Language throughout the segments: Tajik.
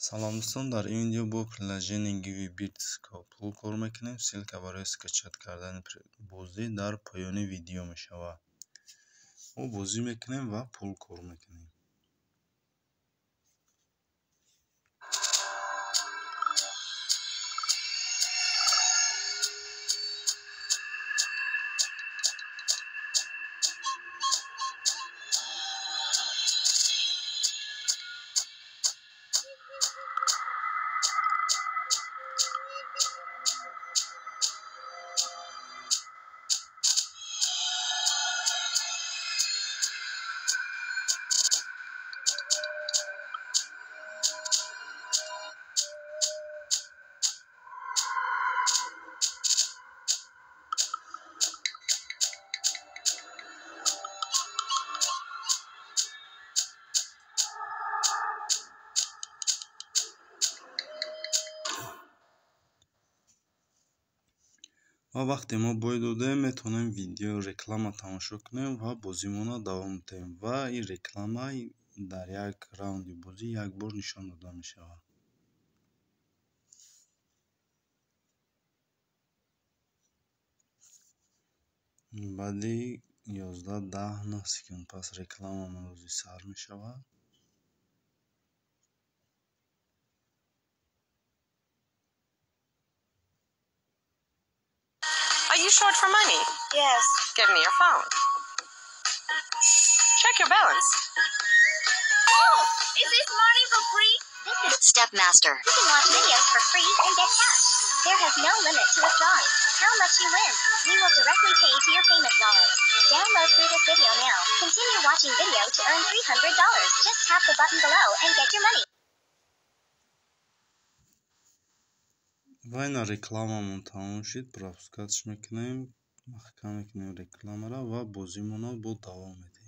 Салом дӯстон, дар ин видео бо приложение GiveBits пул кор мекунем. Ссылка барои скачать кардани бозӣ дар поёни видео мешавад. Мо бозӣ мекунем ва пул кор мекунем. Ва вақте мо бой додем, метавонем видео реклама тамошо кунем ва бозимонро давом диҳем. Ва ин реклама дар як раунди бозӣ як бор нишон дода мешавад. Баъди 11:10 секунд пас рекламамон рӯзи сар мешавад. Are you short for money? Yes. Give me your phone. Check your balance. Oh, is this money for free? This is Step Master. You can watch videos for free and get cash. There has no limit to withdrawing. How much you win, we will directly pay to your payment wallet. Download through this video now. Continue watching video to earn $300. Just tap the button below and get your money. Ва ина рекламамон тамом шид, пропускатш мекунем, маҳкам мекунем рекламаро ва бозимонро бо давом медиҳем.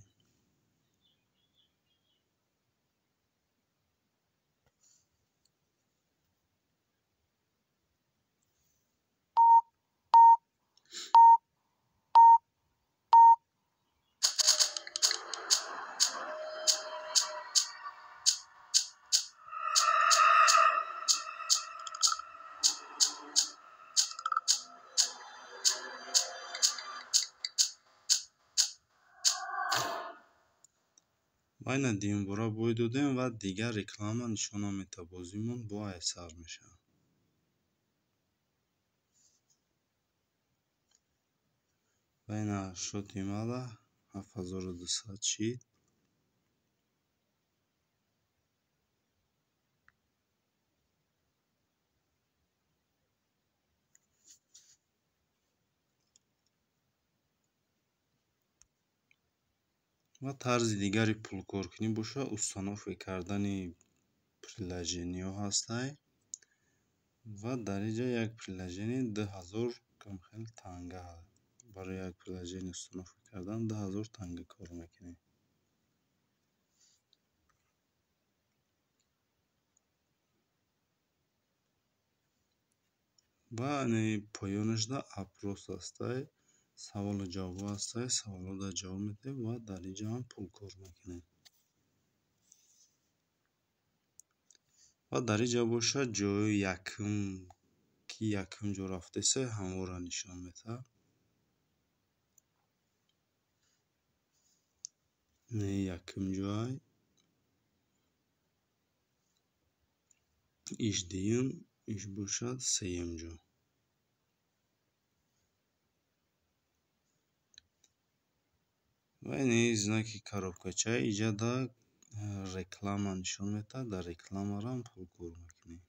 Ва ина дуюмбора бой додем ва дигар реклама нишон намедиҳад, бозимон бо айсар мешавад. Ва ина шоти мада 7200 шид. Ва тарзи дигари пулкоркунӣ бошад, установка кардани приложениҳо ҳастай. Ва дар ин ҷо як приложение 2000 камхел танга. Барои як приложение установка кардан 2000 танга кор мекунем. Ва поёнашда опрос ҳастай. Саволу ҷавобҳо ҳастай, саволҳоро ҷавоб медиҳем ва дар ин ҷо ҳам пул кор мекунем. Ва дар ин ҷо бошад ҷои якум, ки якум ҷо рафтеса, ҳамонро нишон медиҳад. Не якум ҷой, иш дуюм, иш бошад сеюм ҷо. Ва ин знаки коробкача иҷода реклама нишон медиҳад, дар рекламаро ҳам пул кор мекунем.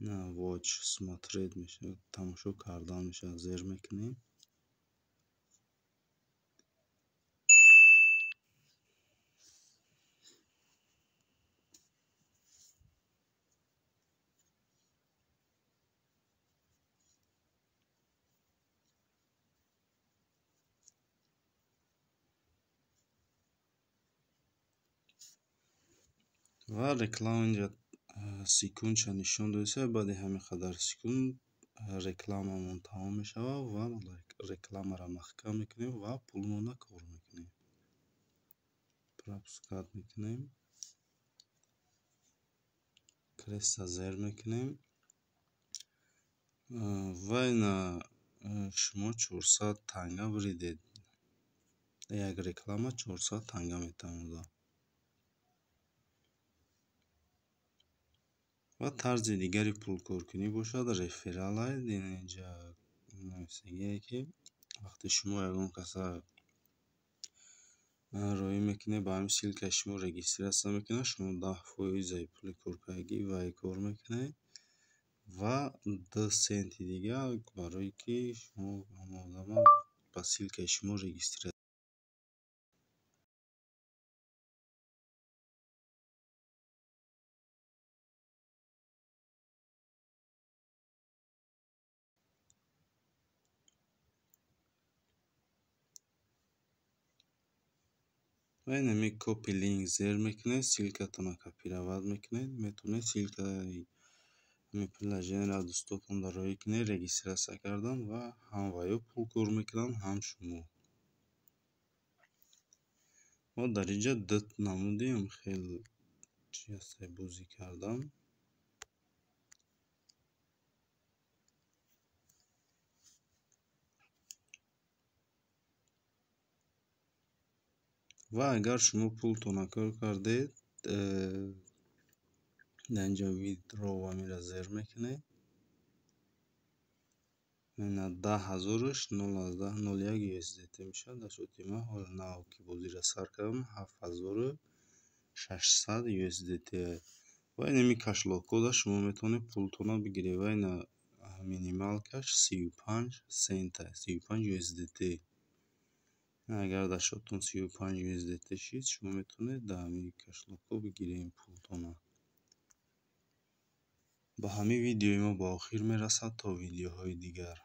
На watch, смотреть мешавад, тамошо кардан мешавад, зер мекунем. Ва реклама инҷа секундша нишон додеса, баъди ҳамин қадар секунд рекламамон тамом мешавад ва рекламаро маҳкам мекунем ва пулмонро кор мекунем. Пропускать мекунем. Креста зер мекунем ва ина шумо 400 танга буридед. Як реклама 400 танга метавонад. Ва тарзи дигари пулкоркунӣ бошад реферал. Инҷа нависагие, ки вақте шумо ягон каса роӣ мекунед, ба ҳамин ссылкаи шумо регистрация мекунад, шумо 10 фоизаи пули коркардагӣ вай кор мекунед ва 2 сенти дига барое ки шумо ҳамон одама ба ссылкаи шумо регистрация. Ва инами copy link зер мекунед, ссылкатонро копировать мекунед, метавонед ссылкаи ҳамин приложениеро дӯстотонда роӣ кунед, регистрация кардан, ва ҳам ваё пул кор мекунанд, ҳам шумо. Мо дар инҷа ду намуди хел чи ҳастае бозӣ кардан. Ва агар шумо пултонро кор кардед, дар инҷа withdraw амира зер мекунед. Ина 10 000-аш 0,01 USDT мешавад. Дар шоти ман ҳоли нав, ки бозиро сар кардам, 7600 USDT. Ва инами кошелёкҳода шумо метавонед пултонро бигиред. Ва ина минималкаш 35 сента, 35 USDT. Агар дар шотон 35 USDT шид, шумо метавонед дар ҳамин кошелёкҳо бигиред пултонро. Ба ҳамин видеои мо ба охир мерасад. То видеоҳои дигар.